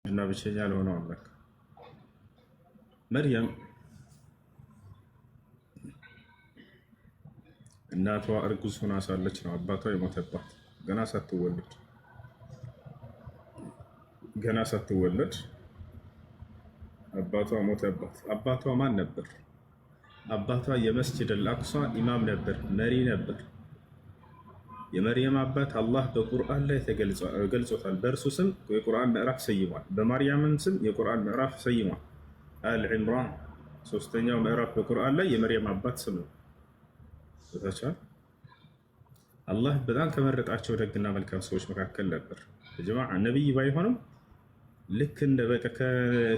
እና ብቸኛ ለሆነው አምላክ። መርየም እናቷ እርጉዝ ሆና ሳለች ነው አባቷ የሞተባት። ገና ሳትወለድ፣ ገና ሳትወለድ አባቷ ሞተባት። አባቷ ማን ነበር? አባቷ የመስጅድ አልአቅሷ ኢማም ነበር፣ መሪ ነበር። የመርየም አባት አላህ በቁርአን ላይ ገልጾታል። በእርሱ ስም የቁርአን ምዕራፍ ሰይሟል። በማርያምም ስም የቁርአን ምዕራፍ ሰይሟል። አልዕምራን ሶስተኛው ምዕራፍ በቁርአን ላይ የመርየም አባት ስም ነው። አላህ በጣም ከመረጣቸው ደግና መልካም ሰዎች መካከል ነበር። ጀማዓ፣ ነቢይ ባይሆንም ልክ እንደ በቃ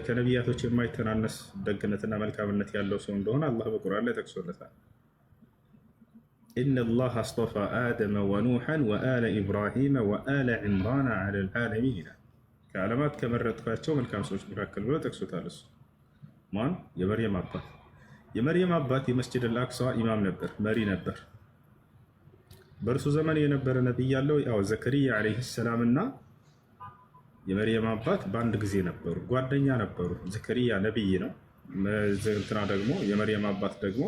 ከነቢያቶች የማይተናነስ ደግነትና መልካምነት ያለው ሰው እንደሆነ አላህ በቁርአን ላይ ጠቅሶለታል። إن الله اصطفى آدم ونوحا وآل إبراهيم وآل عمران على العالمين ይላል። ከዓለማት ከመረጥኳቸው መልካም ሰዎች መካከል ብሎ ጠቅሶታል። እሱ ማን? የመርየም አባት። የመርየም አባት የመስጅድ አልአቅሷ ኢማም ነበር፣ መሪ ነበር። በእርሱ ዘመን የነበረ ነቢይ ያለው ያው ዘከሪያ ዓለይሂ ሰላም እና የመርየም አባት በአንድ ጊዜ ነበሩ፣ ጓደኛ ነበሩ። ዘከሪያ ነቢይ ነው። እንትና ደግሞ የመርየም አባት ደግሞ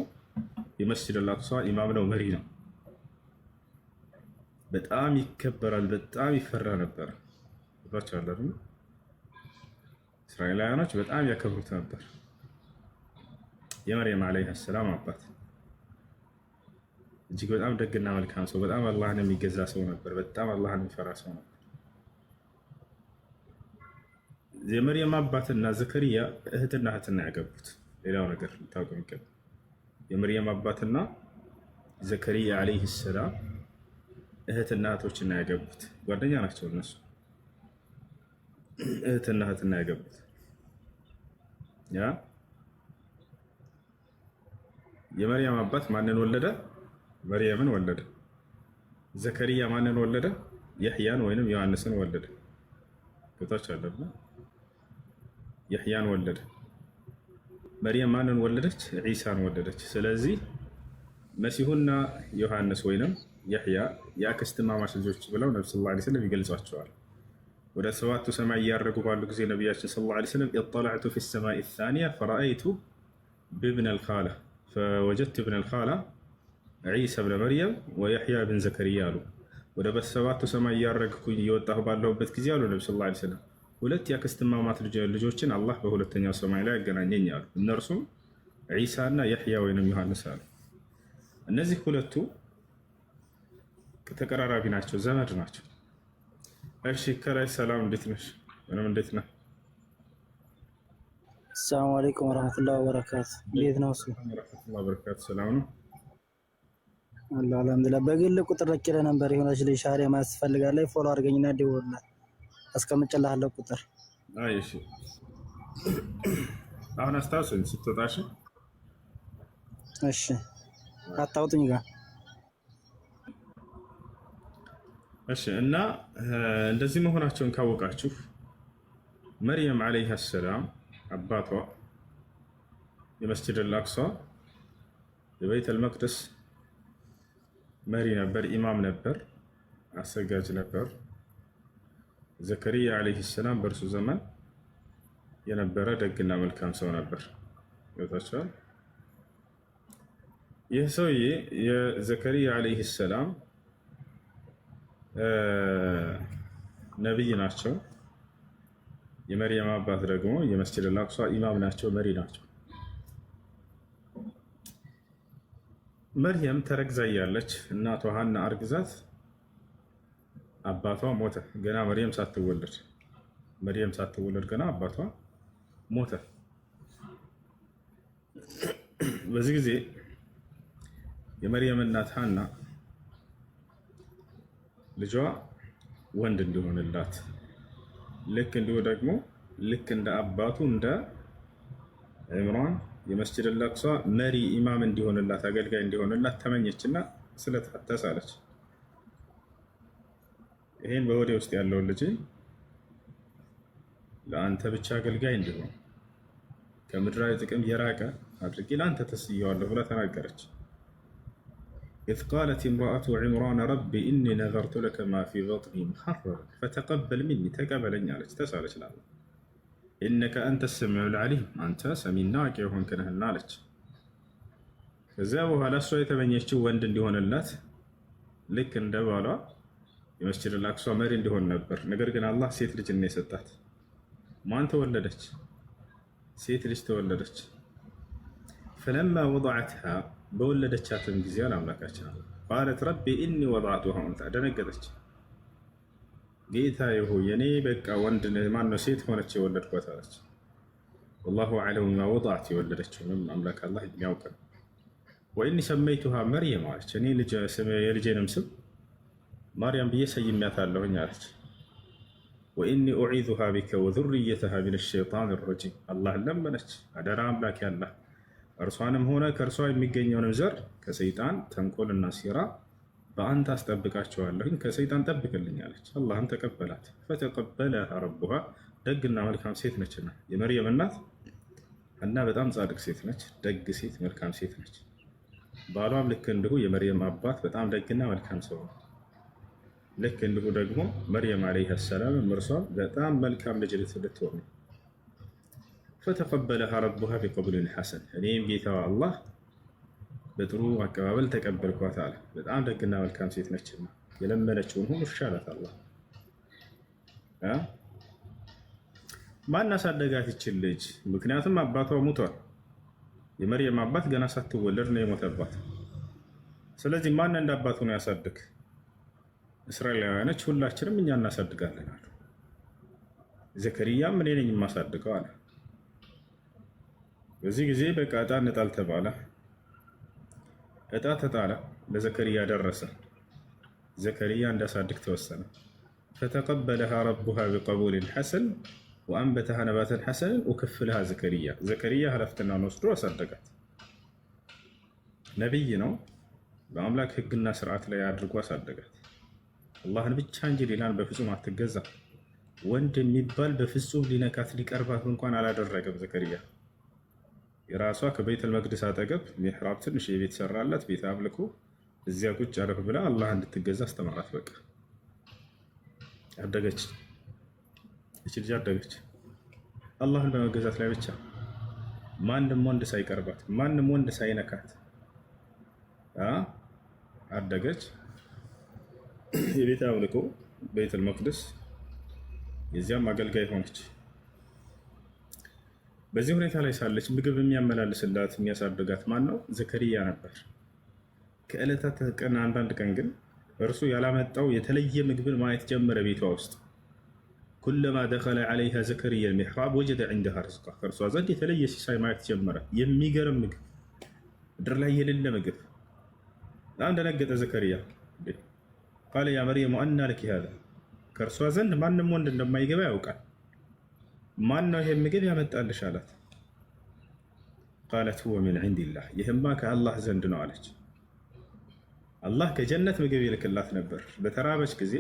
የመስጅድ አልአቅሷ ኢማም ነው፣ መሪ ነው። በጣም ይከበራል፣ በጣም ይፈራ ነበር። እስራኤላውያኖች በጣም ያከብሩት ነበር። የመርየም ዓለይሃ ሰላም አባት እጅግ በጣም ደግና መልካም ሰው፣ በጣም አላህን የሚገዛ ሰው ነበር። በጣም አላህን የሚፈራ ሰው ነበር። የመርየም አባትና ዘከሪያ እህትና እህትና ያገቡት። ሌላው ነገር ልታውቁ የሚገባ የመርየም አባትና ዘከሪያ ዓለይሂ ሰላም እህትና እህቶችና ያገቡት፣ ጓደኛ ናቸው እነሱ። እህትና እህትና ያገቡት። ያ የመርየም አባት ማንን ወለደ? መርየምን ወለደ። ዘከሪያ ማንን ወለደ? የሕያን ወይንም ዮሐንስን ወለደ። ቦታች አለና የሕያን ወለደ። መርየም ማንን ወለደች? ዒሳን ወለደች። ስለዚህ መሲሁና ዮሐንስ ወይንም የሕያ የአክስትማማች ልጆች ብለው ነቢ صلى الله عليه وسلم ይገልጿቸዋል። ወደ ሰባቱ ሰማይ እያረጉ ባሉ ጊዜ ነቢያችን صلى الله عليه وسلم اطلعت في السماء الثانية فرأيت ابن الخالة فوجدت ابن الخالة عيسى ابن مريم ويحيى بن زكريا አሉ። ወደ ሰባቱ ሰማይ እያረግኩኝ እየወጣሁ ባለሁበት ጊዜ አሉ ነቢ صلى الله عليه وسلم ሁለት የአክስትማማች ልጆችን አላህ በሁለተኛው ሰማይ ላይ ያገናኘኝ አሉ። እነርሱም ዒሳ እና የሕያ ወይንም ዮሐንስ አሉ። እነዚህ ሁለቱ ተቀራራቢ ናቸው፣ ዘመድ ናቸው። እሺ፣ ከላይ ሰላም፣ እንዴት ነሽ? ምንም እንዴት ነህ? السلام عليكم ورحمة الله وبركاته። እንዴት ነው እሱ? ورحمة الله وبركاته። ሰላም ነው። አለሁ አልሐምዱሊላህ። በግል ቁጥር ልኬልህ ነበር፣ የሆነች ልጅ ሻሪያ ማስፈልጋለች። Follow አድርገኝና ደውልላት፣ አስቀምጬልሃለሁ ቁጥር። አይ እሺ፣ አሁን አስታውሰኝ ስትወጣሽ። እሺ፣ አታውጡኝ ጋር። እሺ። እና እንደዚህ መሆናቸውን ካወቃችሁ መርየም ዓለይሃ ሰላም አባቷ የመስጅድ አልአቅሷ የበይት አልመቅደስ መሪ ነበር፣ ኢማም ነበር፣ አሰጋጅ ነበር። ዘከሪያ ዓለይሂ ሰላም በእርሱ ዘመን የነበረ ደግና መልካም ሰው ነበር። ይወታቸዋል። ይህ ሰውዬ የዘከሪያ ዓለይሂ ሰላም ነቢይ ናቸው። የመርየም አባት ደግሞ የመስጅድ አልአቅሷ ኢማም ናቸው፣ መሪ ናቸው። መርየም ተረግዛ እያለች እናቷ ሀና አርግዛት አባቷ ሞተ። ገና መርየም ሳትወለድ፣ መርየም ሳትወለድ ገና አባቷ ሞተ። በዚህ ጊዜ የመርየም እናት ሀና ልጇ ወንድ እንዲሆንላት፣ ልክ እንዲሁ ደግሞ ልክ እንደ አባቱ እንደ ዕምራን የመስጅድ አልአቅሷ መሪ ኢማም እንዲሆንላት፣ አገልጋይ እንዲሆንላት ተመኘችና ስለተሳለች ይህን በሆዴ ውስጥ ያለውን ልጅ ለአንተ ብቻ አገልጋይ እንዲሆን፣ ከምድራዊ ጥቅም የራቀ አድርጌ ለአንተ ተስየዋለሁ ብላ ተናገረች። إذ قالت امرأة عمران رب إني نذرت لك ما في بطني محررا فتقبل مني፣ ተቀበለኝ አለች፣ ተሳለች ላለ። إنك أنت السميع العليم አንተ ሰሚና አዋቂ የሆንክ ነህና አለች። ከዚያ በኋላ እሷ የተመኘችው ወንድ እንዲሆንላት ልክ እንደ ባሏ የመስጅድ አልአቅሷ መሪ እንዲሆን ነበር። ነገር ግን አላህ ሴት ልጅ ነው የሰጣት። ማን ተወለደች? ሴት ልጅ ተወለደች። فلما وضعتها በወለደቻትም ጊዜ አምላካችን قالت رب إني وضعتها أنثى ደነገጠች። ጌታዬ ሆይ የኔ በቃ ወንድ ማነው ሴት ሆነች የወለድኳት አለች። والله أعلم بما وضعت የወለደችውንም አምላክ አላህ የሚያውቅ ነው። وإني سميتها مريم አለች። እኔ የልጄንም ስም ማርያም ብዬ ሰይሜያታለሁኝ አለች። وإني أعيذها بك وذريتها من الشيطان الرجيم። አላህን ለመነች። አደራ አምላክ ያላህ እርሷንም ሆነ ከእርሷ የሚገኘውንም ዘር ከሰይጣን ተንኮልና ሴራ በአንተ አስጠብቃቸዋለሁኝ ከሰይጣን ጠብቅልኝ አለች። አላህም ተቀበላት። فتقبلها ربها ደግና መልካም ሴት ነችና የመርየም እናት እና በጣም ጻድቅ ሴት ነች። ደግ ሴት፣ መልካም ሴት ነች። ባሏም ልክ እንዲሁ የመርየም አባት በጣም ደግና መልካም ሰው ነው። ልክ እንዲሁ ደግሞ መርየም عليها السلام እርሷም በጣም መልካም ልጅ ልትሆን ነው። فتقبلها ربها بقبول حسن እኔም ጌታዋ አላህ በጥሩ አቀባበል ተቀበልኳት አለ። በጣም ደግና መልካም ሴት ነችና የለመነችውን ሁሉ እሺ አላት አላህ። ማን አሳደጋት ይችል ልጅ? ምክንያቱም አባቷ ሙቷል። የመርየም አባት ገና ሳትወለድ ነው የሞተባት። ስለዚህ ማን እንደ አባቱ ነው ያሳድግ? እስራኤላውያኖች ሁላችንም እኛ እናሳድጋለን አሉ። ዘከርያም እኔ ነኝ የማሳድገው አለ። በዚህ ጊዜ በቃ ዕጣ እንጣል ተባለ። ዕጣ ተጣለ፣ ለዘከርያ ደረሰ። ዘከርያ እንዳሳድግ ተወሰነ። فتقبلها ربها بقبول حسن وأنبتها نباتا حسنا وكفلها زكريا። ዘከርያ ኃላፊነቱን ወስዶ አሳደጋት። ነቢይ ነው። በአምላክ ሕግና ስርዓት ላይ አድርጎ አሳደጋት። አላህን ብቻ እንጂ ሌላን በፍጹም አትገዛ። ወንድ የሚባል በፍጹም ሊነካት ሊቀርባት እንኳን አላደረገም ዘከርያ። የራሷ ከቤተል መቅደስ አጠገብ ሚሕራብ ትንሽ የቤት ሰራላት፣ ቤተ አምልኮ እዚያ ቁጭ አረፍ ብላ አላህ እንድትገዛ አስተማራት። በቃ አደገች፣ እች ልጅ አደገች አላህን በመገዛት ላይ ብቻ፣ ማንም ወንድ ሳይቀርባት፣ ማንም ወንድ ሳይነካት አደገች። የቤተ አምልኮ ቤተል መቅደስ የዚያም አገልጋይ ሆነች። በዚህ ሁኔታ ላይ ሳለች ምግብ የሚያመላልስላት የሚያሳድጋት ማን ነው? ዘከርያ ነበር። ከዕለታት ቀን አንዳንድ ቀን ግን እርሱ ያላመጣው የተለየ ምግብን ማየት ጀመረ ቤቷ ውስጥ። كلما دخل عليها زكريا المحراب وجد عندها رزقا፣ ከእርሷ ዘንድ የተለየ ሲሳይ ማየት ጀመረ። የሚገርም ምግብ፣ ምድር ላይ የሌለ ምግብ። በጣም ደነገጠ ዘከርያ። قال يا مريم أنى لك هذا፣ ከእርሷ ዘንድ ማንም ወንድ እንደማይገባ ያውቃል። ማን ነው ይሄን ምግብ ያመጣልሽ አላት። قالت هو من عند الله፣ ይህማ ከአላህ ዘንድ ነው አለች። አላህ ከጀነት ምግብ ይልክላት ነበር። በተራበች ጊዜ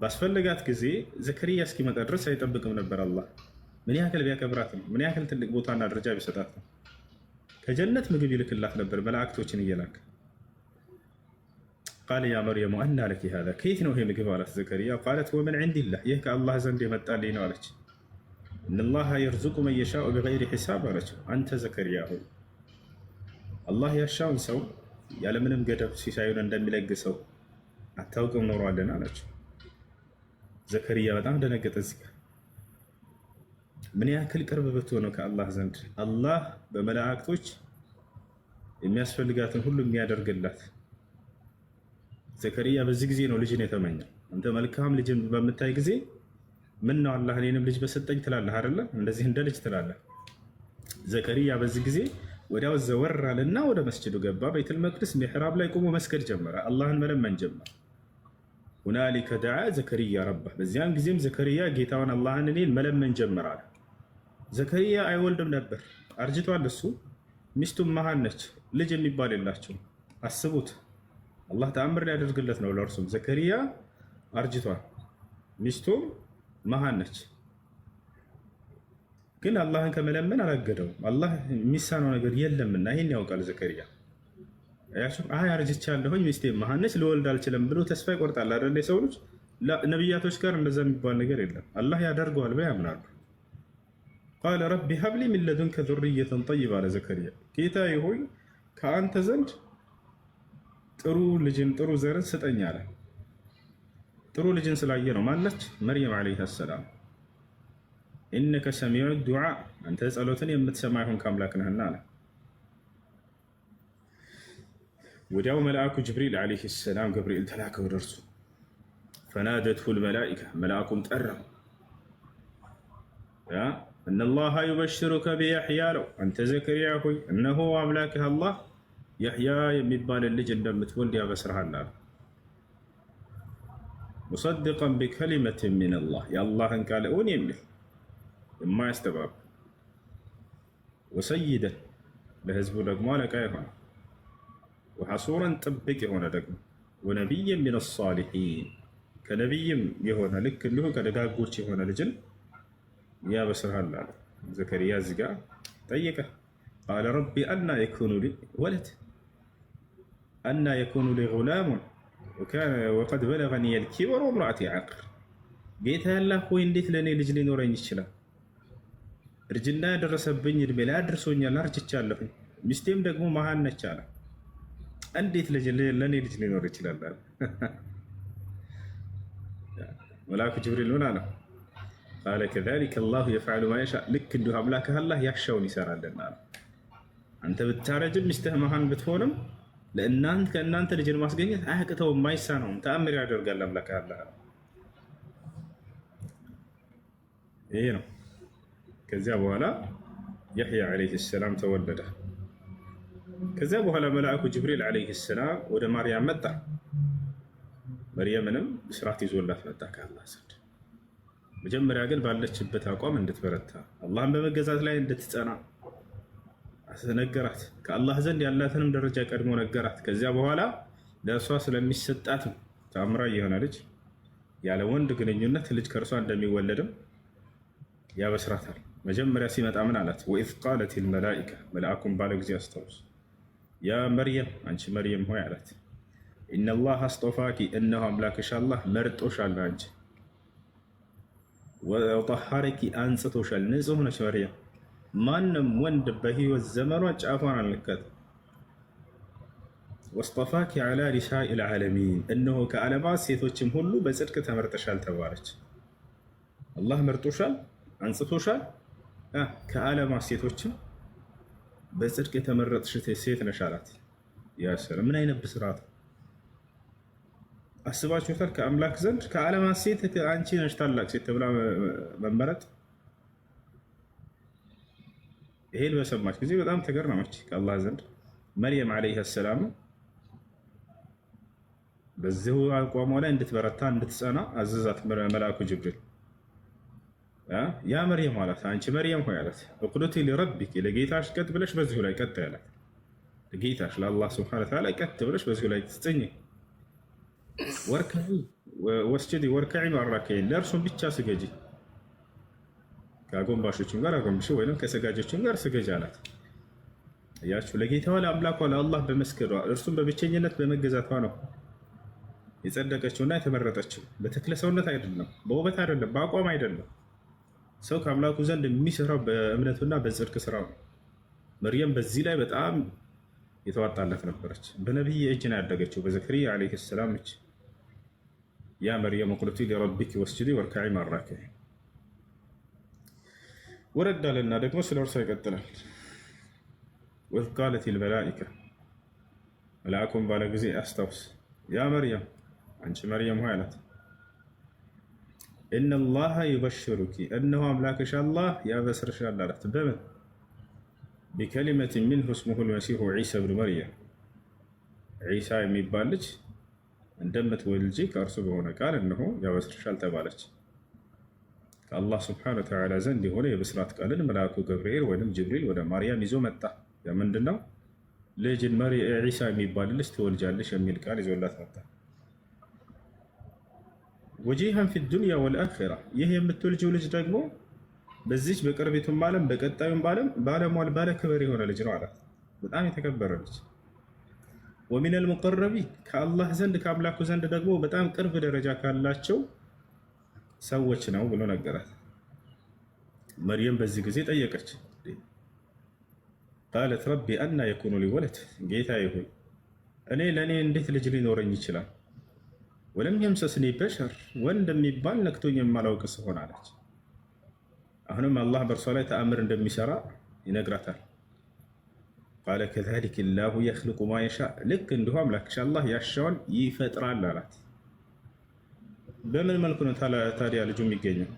ባስፈልጋት ጊዜ ዘከርያ እስኪመጣ ድረስ አይጠብቅም ነበር። አላህ ምን ያክል ቢያከብራት ነው? ምን ያክል ትልቅ ቦታና ደረጃ ቢሰጣት ነው? ከጀነት ምግብ ይልክላት ነበር መላእክቶችን እየላከ። قال يا مريم أنى لك هذا፣ ከየት ነው ይሄ ምግብ አላት ዘከርያ። قالت هو من عند الله፣ ይህ ከአላህ ዘንድ የመጣልኝ ነው አለች። إن الله يرزق من يشاء بغير حساب አለችው። አንተ ዘከርያ ሆይ አላህ ያሻውን ሰው ያለምንም ገደብ ሲሳዩን እንደሚለግሰው አታውቅም ኖሯልን አለችው። ዘከርያ በጣም ደነገጠ። እዚህ ጋር ምን ያክል ቅርብ ብትሆነው ከአላህ ዘንድ አላህ በመላእክቶች የሚያስፈልጋትን ሁሉ የሚያደርግላት። ዘከርያ በዚህ ጊዜ ነው ልጅን የተመኘው። አንተ መልካም ልጅን በምታይ ጊዜ ምን ነው አላህ እኔንም ልጅ በሰጠኝ ትላለህ አይደለ? እንደዚህ እንደ ልጅ ትላለህ። ዘከርያ በዚህ ጊዜ ወዲያው ዘወር አለና ወደ መስጅዱ ገባ። ቤተል መቅደስ ሚሕራብ ላይ ቆሞ መስገድ ጀመረ። አላህን መለመን ጀመረ። هنالك دعا زكريا ربه። በዚያን ጊዜም ዘከርያ ጌታውን አላህን እኔን መለመን ጀመረ አለ። ዘከርያ አይወልድም ነበር፣ አርጅቷል። እሱ ሚስቱም መሃን ነች፣ ልጅ የሚባል የላቸውም። አስቡት፣ አላህ ተአምር ሊያደርግለት ነው ለእርሱም። ዘከርያ አርጅቷል፣ ሚስቱም መሃን ነች። ግን አላህን ከመለመን አላገደውም። አላህ የሚሳነው ነገር የለምና ይህን ያውቃል ዘከርያ። አይ አርጅቻለሁኝ ሚስቴ መሃን ነች ልወልድ አልችልም ብሎ ተስፋ ይቆርጣል አይደለ? የሰው ልጅ ነቢያቶች ጋር እንደዛ የሚባል ነገር የለም። አላህ ያደርገዋል ብለው ያምናሉ። قال رب هب لي من لدنك ذرية طيبة አለ ዘከርያ። ጌታዬ ሆይ ከአንተ ዘንድ ጥሩ ልጅን ጥሩ ዘርን ስጠኝ አለ። ጥሩ ልጅን ስላየ ነው። ማነች? መርየም عليها السلام። إنك سميع الدعاء አንተ ጸሎትን የምትሰማ ይሁን ከአምላክ ነህና አለ። ወዲያው መልአኩ ጅብሪል عليه السلام ገብርኤል ተላከ ወደ እርሱ። فنادته الملائكة መልአኩም ጠራው። إن الله يبشرك بيحيى አለው። አንተ ዘከርያ ሆይ እነሆ አምላክህ አላህ ያሕያ የሚባልን ልጅ እንደምትወልድ ያበስርሃል አለ። مصدقا بكلمة من الله የአላህን ቃል እውን የሚል የማያስተባብል وسيدا ለህዝቡ ደግሞ አለቃ የሆነ وحصورا ጥብቅ የሆነ ደግሞ ونبيا من الصالحين ከነቢይም የሆነ ልክ እንዲሁ ከደጋጎች የሆነ ልጅን ያበስርሃል አለ። ዘከርያ እዚህ ጋ ጠየቀ። قال رب أنى يكون لي ولد أنى يكون لي غلام وقد بلغني الكبر وامرأتي عاقر። ጌታ ያላህ ሆይ እንዴት ለእኔ ልጅ ሊኖረኝ ይችላል? እርጅና ያደረሰብኝ እድሜ ላይ አድርሶኛል፣ አርጅቻለሁኝ። ሚስቴም ደግሞ መሃን ነች አለ። እንዴት ለእኔ ልጅ ሊኖር ይችላል? አለ መልአኩ ጅብሪል ምን አለው? قال كذلك الله يفعل ما يشاء፣ ልክ እንዲሁ አምላክህ አላህ ያሻውን ይሰራልና አለ። አንተ ብታረጅም ሚስትህ መሃን ብትሆንም ለእናንተ ከእናንተ ልጅን ማስገኘት አያቅተውም፣ አይሳነውም። ተአምር ያደርጋል አምላክህ አላህ። ይሄ ነው። ከዚያ በኋላ ያሕያ عليه السلام ተወለደ። ከዚያ በኋላ መልአኩ ጅብሪል عليه السلام ወደ ማርያም መጣ። መርየምንም ብስራት ይዞላት መጣ ከአላህ ዘንድ። መጀመሪያ ግን ባለችበት አቋም እንድትበረታ አላህን በመገዛት ላይ እንድትጸና ነገራት። ከአላህ ዘንድ ያላትንም ደረጃ ቀድሞ ነገራት። ከዚያ በኋላ ለእርሷ ስለሚሰጣትም ተአምራዊ የሆነ ልጅ ያለ ወንድ ግንኙነት ልጅ ከእርሷ እንደሚወለድም ያበስራታል። መጀመሪያ ሲመጣ ምን አላት? وإذ قالت الملائكة መልአኩም ባለ ጊዜ አስታውስ፣ يا مريم አንቺ መርየም ሆይ አላት፣ إن الله اصطفاك እነሆ አምላክሽ አላህ መርጦሻል፣ አንቺ وطهرك አንጽቶሻል። ንጹህ ነች መርየም። ማንም ወንድ በህይወት ዘመኗ ጫፏን አልነካትም። واصطفاك على نساء العالمين እነሆ ከዓለማት ሴቶችም ሁሉ በጽድቅ ተመርጠሻል ተባለች። አላህ መርጦሻል፣ አንጽቶሻል። ከዓለማት ሴቶችም በጽድቅ የተመረጥሽ ሴት ነሽ አላት። ያሰረ ምን አይነት ብስራት አስባችሁታል? ከአምላክ ዘንድ ከዓለማት ሴት አንቺ ነሽ ታላቅ ሴት ተብላ መመረጥ። ይሄን በሰማች ጊዜ በጣም ተገረመች። ከአላህ ዘንድ መርየም ዓለይሃ ሰላም በዚሁ አቋሟ ላይ እንድትበረታ እንድትጸና አዘዛት መልአኩ ጅብሪል። يا مريم አላት፣ አንቺ መርየም ሆይ አላት፣ اقنتي لربك ለጌታሽ ቀጥ ብለሽ በዚሁ ላይ ቀጥ ያላት ለጌታሽ ለአላህ سبحانه وتعالى ቀጥ ብለሽ በዚሁ ላይ ትጽኚ፣ واركعي واسجدي واركعي مع الراكعين ለእርሱም ብቻ ስገጂ፣ ከአጎንባሾችም ጋር አጎንብሽ ወይም ከሰጋጆችም ጋር ስገጅ አላት። እያችሁ ለጌታዋ ለአምላኳ ለአላህ በመስገዷ እርሱም በብቸኝነት በመገዛቷ ነው የጸደቀችውና የተመረጠችው። በተክለ ሰውነት አይደለም፣ በውበት አይደለም፣ በአቋም አይደለም። ሰው ከአምላኩ ዘንድ የሚሰራው በእምነቱና በጽድቅ ስራው ነው። መርየም በዚህ ላይ በጣም የተዋጣለት ነበረች። በነቢይ እጅ ነው ያደገችው፣ በዘከርያ عليه السلام እጅ። يا مريم اقنتي لربك واسجدي واركعي مع الراكعين። ወረድ አለና ደግሞ ስለ እርሷ ይቀጥላል። وإذ قالت الملائكة መልአኩም ባለ ጊዜ አስታውስ፣ يا مريم አንቺ መርየም ሆይ አላት إن الله يبشرك እነሆ አምላክሽ አላህ ያበስርሻል አላት። በምን بكلمة منه اسمه المسيح عيسى بن مريم ዒሳ የሚባል ልጅ እንደምትወልጂ ከእርሱ በሆነ ቃል እነሆ ያበስርሻል ተባለች። ከአላህ سبحانه وتعالى ዘንድ የሆነ የብስራት ቃልን መልአኩ ገብርኤል ወይም ጅብሪል ወደ ማርያም ይዞ መጣ። ምንድን ነው? ልጅን ዒሳ የሚባል ልጅ ትወልጃለሽ የሚል ቃል ይዞላት መጣ። وجيها في الدنيا والآخرة ይህ የምትወልጂው ልጅ ደግሞ በዚች በቅርቢቱም ዓለም በቀጣዩም ዓለም ባለሟል ባለ ክብር የሆነ ልጅ ነው አላት። በጣም የተከበረ ልጅ ومن المقربين ከአላህ ዘንድ ከአምላኩ ዘንድ ደግሞ በጣም ቅርብ ደረጃ ካላቸው ሰዎች ነው ብሎ ነገራት። መርየም በዚህ ጊዜ ጠየቀች። قالت رب أنى يكون لي ولد፣ ጌታዬ ሆይ እኔ ለእኔ እንዴት ልጅ ሊኖረኝ ይችላል? ولم يمسسني بشر፣ ወንድ የሚባል ነክቶኝ የማላውቅ ስሆን አለች። አሁንም አላህ በእርሷ ላይ ተአምር እንደሚሰራ ይነግራታል። قال كذلك الله يخلق ما يشاء፣ ልክ እንዲሁ አምላክሽ አላህ ያሻውን ይፈጥራል አላት። በምን መልኩ ነው ታዲያ ልጁ የሚገኘው?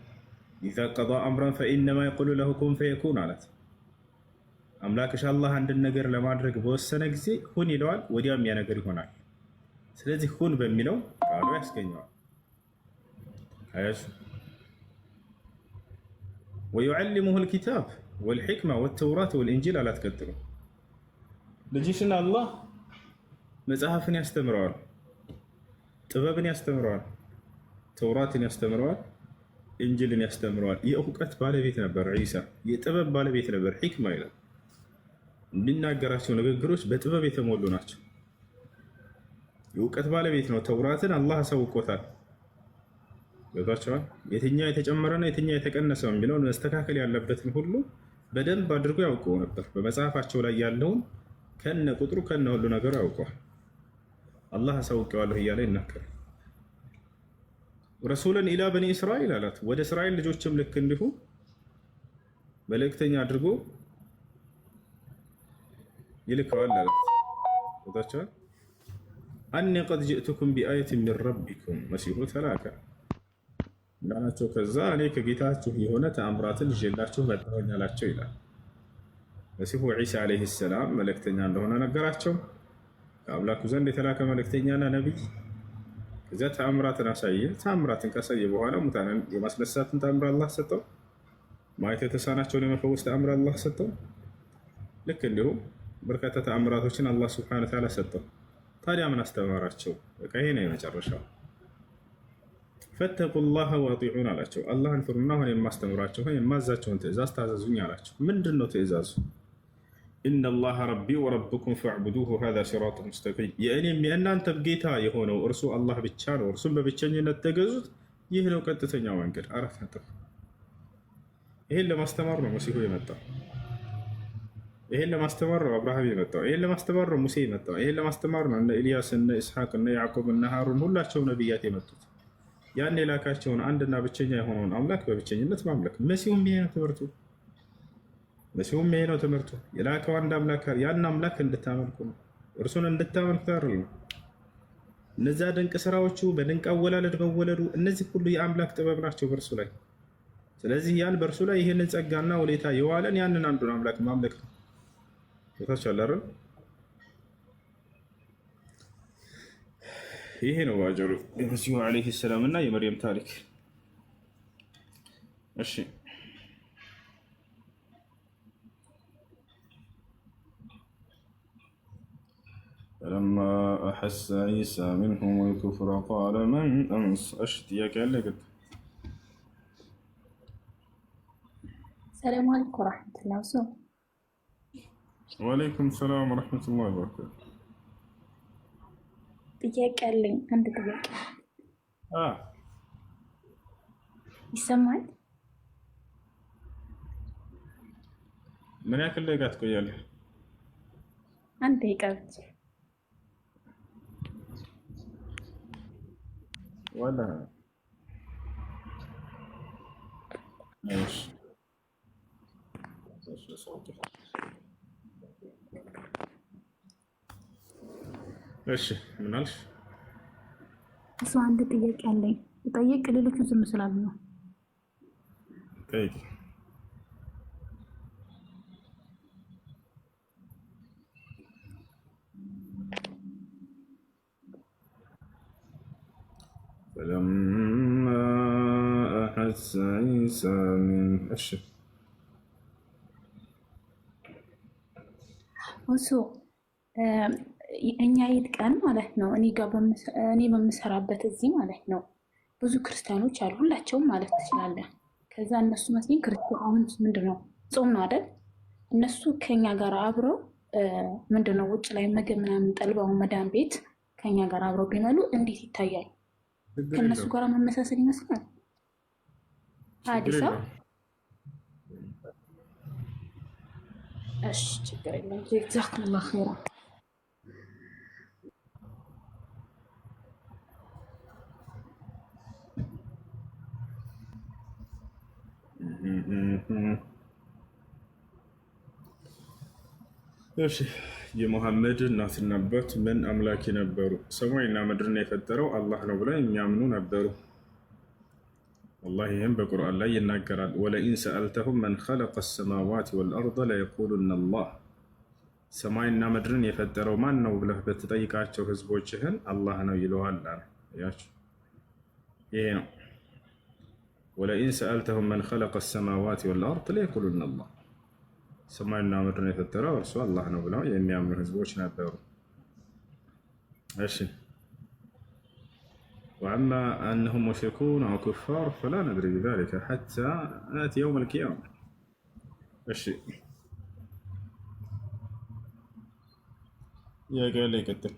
إذا قضى أمرا فإنما يقول له كن فيكون አላት። አምላክሽ አላህ አንድን ነገር ለማድረግ በወሰነ ጊዜ ሁን ይለዋል፣ ወዲያውም ያ ነገር ይሆናል። ስለዚህ ሁን በሚለው ቃሉ ያስገኘዋል። አያችሁ፣ ويعلمه الكتاب والحكمة والتوراة والإنجيل አላት። ቀጥሎ ልጅሽን አላህ መጽሐፍን ያስተምረዋል፣ ጥበብን ያስተምረዋል፣ ተውራትን ያስተምረዋል፣ እንጅልን ያስተምረዋል። የእውቀት ባለቤት ነበር ዒሳ፣ የጥበብ ባለቤት ነበር። حكمة ይላል። የሚናገራቸው ንግግሮች በጥበብ የተሞሉ ናቸው። የእውቀት ባለቤት ነው። ተውራትን አላህ አሳውቆታል። ገብቷቸዋል። የትኛው የተጨመረ ነው የትኛው የተቀነሰው የሚለውን መስተካከል ያለበትን ሁሉ በደንብ አድርጎ ያውቀው ነበር። በመጽሐፋቸው ላይ ያለውን ከነ ቁጥሩ ከነ ሁሉ ነገሩ ያውቀዋል። አላህ አሳውቀዋለሁ እያለ ይናገራል። رسولا إلى بني إسرائيل አላት። ወደ እስራኤል ልጆችም ልክ እንዲሁ መልእክተኛ አድርጎ ይልከዋል አላት። ገብቷቸዋል። أني قد جئتكم بآية من ربكم መሲሁ ተላከ እንዳላቸው ከዛ እኔ ከጌታችሁ የሆነ ተአምራትን ይዤላችሁ መጣሁኝ አላቸው ይላል። መሲሁ ዒሳ ዓለይሂ ሰላም መልእክተኛ እንደሆነ ነገራቸው። ከአምላኩ ዘንድ የተላከ መልእክተኛና ነቢይ። ከዚያ ተአምራትን አሳየ። ተአምራትን ካሳየ በኋላ ሙታንን የማስነሳትን ተአምር አላህ ሰጠው። ማየት የተሳናቸውን የመፈወስ ተአምር አላህ ሰጠው። ልክ እንዲሁም በርካታ ተአምራቶችን አላህ ስብሐነ ወተዓላ ሰጠው። ታዲያ ምን አስተማራቸው? በቃ ይሄ ነው የመጨረሻው። ፈተቁላህ ወአጢዑን አላቸው። አላህን ፍሩና አሁን የማስተምራቸውን የማዛቸውን ትእዛዝ ታዘዙኝ አላቸው። ምንድን ነው ትእዛዙ? ኢነላሀ ረቢ ወረብኩም ፈዕቡዱሁ ሀዛ ሲራጡ ሙስተቂም። የእኔም የእናንተም ጌታ የሆነው እርሱ አላህ ብቻ ነው፣ እርሱም በብቸኝነት ተገዙት፣ ይህ ነው ቀጥተኛው መንገድ። አራት ነጥብ። ይሄን ለማስተማር ነው መሲሁ የመጣው። ይሄን ለማስተማር ነው አብርሃም የመጣው። ይሄን ለማስተማር ነው ሙሴ የመጣው። ይሄን ለማስተማር ነው እነ ኢልያስ፣ እነ ኢስሐቅ፣ እነ ያዕቆብ፣ እነ ሃሩን ሁላቸውም ነቢያት የመጡት። ያን የላካቸውን አንድና ብቸኛ የሆነውን አምላክ በብቸኝነት ማምለክ። መሲሁም ይሄ ነው ትምህርቱ። መሲሁም ይሄ ነው ትምህርቱ። የላከው አንድ አምላክ፣ ያን አምላክ እንድታመልኩ ነው፣ እርሱን እንድታመልኩ አይደል ነው። እነዚያ ድንቅ ስራዎቹ፣ በድንቅ አወላለድ መወለዱ፣ እነዚህ ሁሉ የአምላክ ጥበብ ናቸው በእርሱ ላይ። ስለዚህ ያን በእርሱ ላይ ይህንን ጸጋና ውለታ የዋለን ያንን አንዱን አምላክ ማምለክ ነው። ታች አይደል? ይሄ ነው ባጭሩ የመሲሁ ዓለይሂ ሰላም እና የመርየም ታሪክ። እሺ فلما أحس عيسى منهم الكفر قال من أنص። እሺ ጥያቄ አለ? ግድ السلام عليكم ورحمة الله። وعليكم السلام ورحمة الله وبركاته። ጥያቄ አለኝ። አንድ ጥያቄ ይሰማል? ምን ያክል ደቂቃ ትቆያለህ? አንድ ደቂቃ ብቻ። ዋላ እሺ ምን አልሽ? እሱ አንድ ጥያቄ አለኝ ጠይቅ። ሌሎቹ ዝም ስላሉ ነው። ጠይቂ። فلما أحس عيسى من እሺ እሱ እኛ የት ቀን ማለት ነው እኔ ጋር እኔ በምሰራበት እዚህ ማለት ነው ብዙ ክርስቲያኖች አሉ፣ ሁላቸውም ማለት ትችላለህ። ከዛ እነሱ መስለኝ ክርስቲያን አሁን ምንድን ነው ጾም ነው አይደል? እነሱ ከኛ ጋር አብረው ምንድን ነው ውጭ ላይ ምግብ ምናምን ጠልበው መዳን ቤት ከኛ ጋር አብረው ቢመሉ እንዴት ይታያል? ችግር ከእነሱ የለውም ጋር መመሳሰል ይመስላል። ችግር አዲስ የለውም። እሺ ችግር የለም። ጀዛኩሙላህ ኸይራ። እሺ የሙሐመድ እናትና አባት ምን አምላኪ ነበሩ? ሰማይና ምድርን የፈጠረው አላህ ነው ብለው የሚያምኑ ነበሩ። አላህ ይህም በቁርአን ላይ ይናገራል። ولئن سألتهم من خلق السماوات والأرض ليقولن الله፣ ሰማይና ምድርን የፈጠረው ማን ነው ብለህ ብትጠይቃቸው ህዝቦችህን አላህ ነው ይለዋል አለ። ያችሁ ይሄ ነው። ولئن سألتهم من خلق السماوات والأرض ليقولن الله፣ ሰማይና ምድርን የፈጠረው እርሱ አላህ ነው ብለው የሚያምኑ ህዝቦች ነበሩ። እሺ وأما أنهم مشركون أو كفار فلا ندري بذلك حتى نأتي يوم القيامة። እሺ ጥያቄ ያለ ይቀጥል።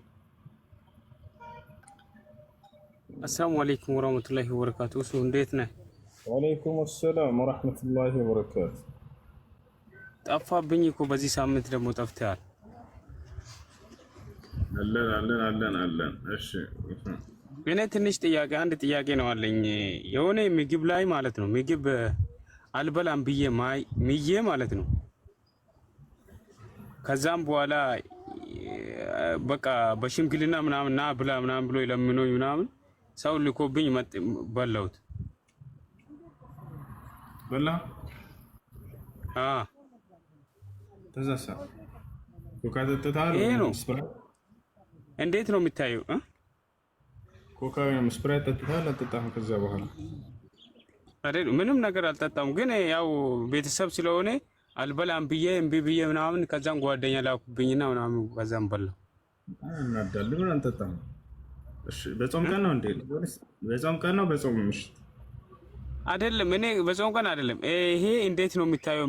السلام عليكم ورحمة الله وبركاته። እሱ እንዴት ነህ? وعليكم السلام ورحمة الله وبركاته። ጠፋብኝ እኮ በዚህ ሳምንት ደግሞ ጠፍተሃል። አለን አለን አለን አለን። እሺ እኔ ትንሽ ጥያቄ አንድ ጥያቄ ነው አለኝ። የሆነ ምግብ ላይ ማለት ነው ምግብ አልበላም ብዬ ማይ ምዬ ማለት ነው። ከዛም በኋላ በቃ በሽምግልና ምናምን ና ብላ ምናምን ብሎ ለምኖኝ ምናምን ሰው ልኮብኝ በላሁት። በላ አ ተዛሳ ኮካ ጠጥተሃል? ይሄ ነው። Sprite እንዴት ነው የሚታየው? እ? ኮካ ወይም Sprite ጠጥተሃል? አልጠጣህም? ከዚያ በኋላ አይደል ምንም ነገር አልጠጣም፣ ግን ያው ቤተሰብ ስለሆነ አልበላም ብዬ እምቢ ብዬ ምናምን ከዛም ጓደኛ ላኩብኝና ምናምን ከዛም በላሁ። እናዳል። ምን አልጠጣም? እሺ በጾም ቀን ነው እንዴ? በጾም ቀን ነው? በጾም ምሽት አይደለም እኔ በጾም ቀን አይደለም። ይሄ እንዴት ነው የሚታየው?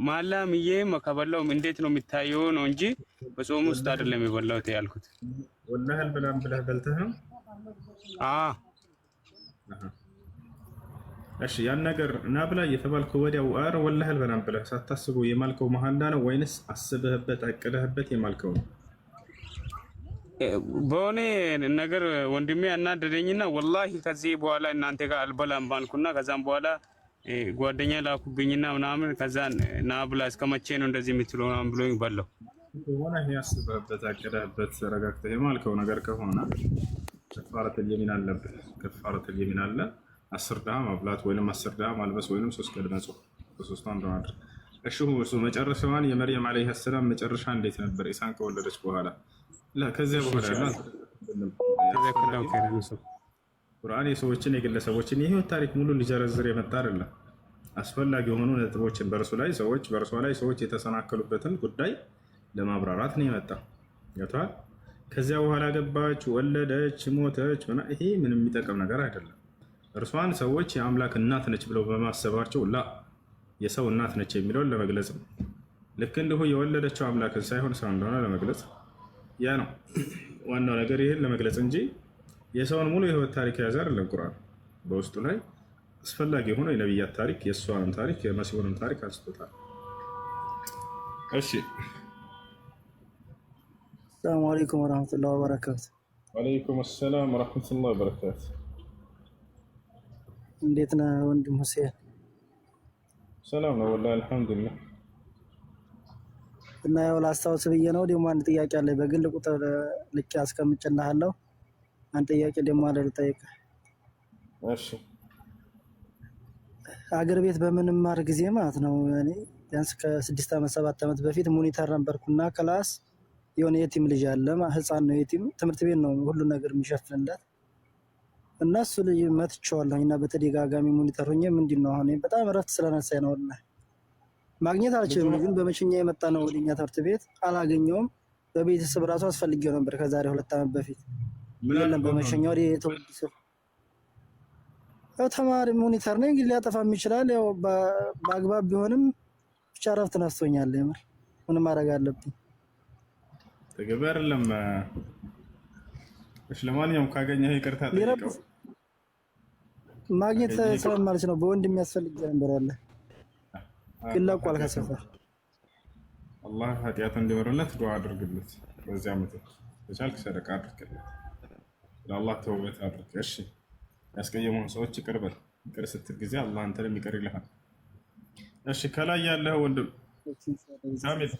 ማላ ምዬ ከበላው እንዴት ነው የሚታየው ነው እንጂ በጾም ውስጥ አይደለም የበላሁት ያልኩት። ወላሂ አልበላም ብለህ በልተህ ነው? አ እሺ ያን ነገር ና ብላ እየተባልክ ወዲያው ኧረ ወላሂ አልበላም ብለህ ሳታስበው የማልከው መሐላ ነው ወይንስ አስበህበት አቅደህበት የማልከው ነው? በሆነ ነገር ወንድሜ አናደደኝና ወላሂ ከዚህ በኋላ እናንተ ጋር አልበላም ባልኩና ከዛም በኋላ ጓደኛ ላኩብኝና ምናምን ከዛን ና ብላ እስከ መቼ ነው እንደዚህ የምትለው ምናምን ብሎኝ በላው። ከሆነ ይሄ አስበህበት አቅደህበት ረጋግተህ የማልከው ነገር ከሆነ كفارة اليمين አለብህ። كفارة اليمين አለ። 10 ድሃ ማብላት ወይንም 10 ድሃ ማልበስ ወይንም 3 ቀን መጾም፣ በሶስቱ አንዱ ማድረግ። እሺ እሱ መጨረሻዋን የመርየም عليها السلام መጨረሻ እንዴት ነበር? ኢሳን ከወለደች በኋላ ላ ከዚያ በኋላ ያለው جزاك الله خيرا። ቁርአን የሰዎችን የግለሰቦችን የህይወት ታሪክ ሙሉ ሊዘረዝር የመጣ አይደለም። አስፈላጊ የሆኑ ነጥቦችን በእርሱ ላይ ሰዎች በእርሷ ላይ ሰዎች የተሰናከሉበትን ጉዳይ ለማብራራት ነው የመጣ። ገብቶሃል? ከዚያ በኋላ ገባች፣ ወለደች፣ ሞተች፣ ይሄ ምንም የሚጠቅም ነገር አይደለም። እርሷን ሰዎች የአምላክ እናት ነች ብለው በማሰባቸው ላ የሰው እናት ነች የሚለውን ለመግለጽ ነው። ልክ እንዲሁ የወለደችው አምላክን ሳይሆን ሰው እንደሆነ ለመግለጽ ያ ነው ዋናው ነገር፣ ይህን ለመግለጽ እንጂ የሰውን ሙሉ የህይወት ታሪክ የያዘ አይደለም ቁርአን። በውስጡ ላይ አስፈላጊ የሆነው የነቢያት ታሪክ፣ የእሷንም ታሪክ፣ የመሲሁንም ታሪክ አንስቶታል። እሺ السلام عليكم ورحمة الله وبركاته። وعليكم السلام ورحمة الله وبركاته። እንዴት ነህ ወንድም ሁሴን? ሰላም ነው ወላሂ አልሐምዱሊላህ። እና ያው ላስታውስ ብዬ ነው። ደግሞ አንድ ጥያቄ አለ፣ በግል ቁጥር ልኬ አስቀምጬልሃለሁ። አንድ ጥያቄ ደግሞ አለ ልጠይቅህ። እሺ አገር ቤት በምንማር ጊዜ ማለት ነው እኔ ቢያንስ ከ6 ዓመት 7 ዓመት በፊት monitor ነበርኩና class የሆነ የቲም ልጅ አለ፣ ህፃን ነው የቲም ትምህርት ቤት ነው ሁሉ ነገር የሚሸፍንለት እና እሱ ልጅ መትቼዋለሁኝ እና በተደጋጋሚ monitor ሆኜ ምንድን ነው አሁን በጣም እረፍት ስለነሳኝ ነው እና ማግኘት አልችልም። ልጁን በመሸኛ የመጣ ነው ወደኛ ትምህርት ቤት አላገኘውም። በቤተሰብ ራሱ አስፈልጌው ነበር ከዛሬ 2 ዓመት በፊት ምን የለም። አድርጎ ነው? በመሸኛ ወደ የተወድ ያው ተማሪ monitor ነኝ እንግዲህ ሊያጠፋም ይችላል። ያው በአግባብ ቢሆንም ብቻ እረፍት ነስቶኛል። የምር ምን ማድረግ አለብኝ? ተገቢ አይደለም። እሺ ለማንኛውም ካገኘህ ይቅርታ ጠይቀው። ሊረብሽ ማግኘት ካገኘህ ስለማልችል ነው። በወንድ የሚያስፈልግ ነበር ያለ። ግን ለቋል ከሰፈር። አላህ ኃጢአት እንዲምርለት ዱዓ አድርግለት። በዚያ ምትክ ከቻልክ ሰደቃ አድርግለት። ለአላህ ተውበት አድርግ። እሺ፣ ያስቀየመውን ሰዎች ይቅር በል። ይቅር ስትል ጊዜ አላህ አንተንም ይቅር ይልሃል። እሺ፣ ከላይ ያለህ ወንድም ካሚል፣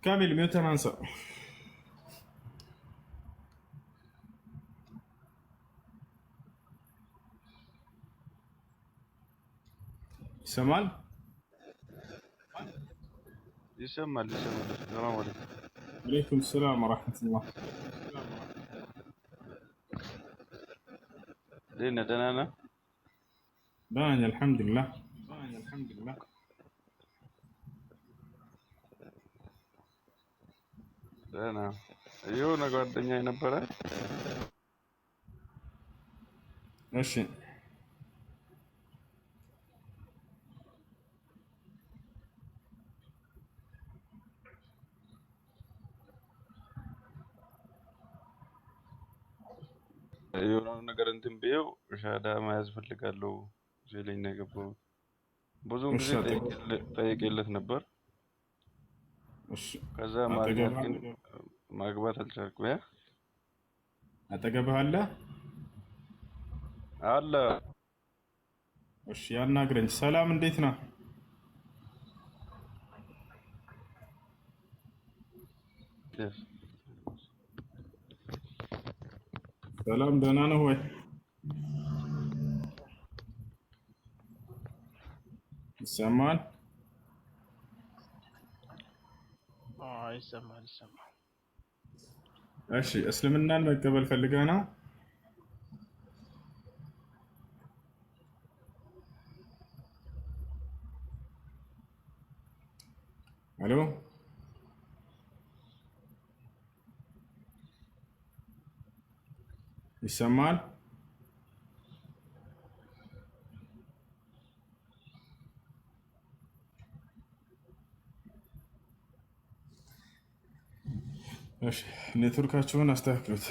ካሚል mute ን አንሳ። ይሰማል? ይሰማል ይሰማል። ሰላም አለይኩም። አለይኩም ሰላም ወረሕመቱላህ። እንዴት ነህ? ደህና ነህ? ደህና ነኝ አልሐምዱሊላህ። ደህና። የሆነ ጓደኛ የነበረ እሺ የሆነ ነገር እንትን ብዬው ሻዳ መያዝ ፈልጋለሁ ሲለኝ ነው የገባሁት። ብዙውን እሺ ጊዜ ጠይቄለት ነበር። እሺ ከዛ ማግኘት አጠገብህ ግን ማግባት አልቻልኩም። ያ አጠገብህ አለ? አለ። እሺ ያናግረኝ። ሰላም እንዴት ነህ? ሰላም ደህና ነህ ወይ? ይሰማል? ይሰማል ይሰማል። እሺ እስልምናን መቀበል ፈልገህ ነው? አሎ ይሰማል? እሺ ኔትወርካችሁን አስተካክሉት።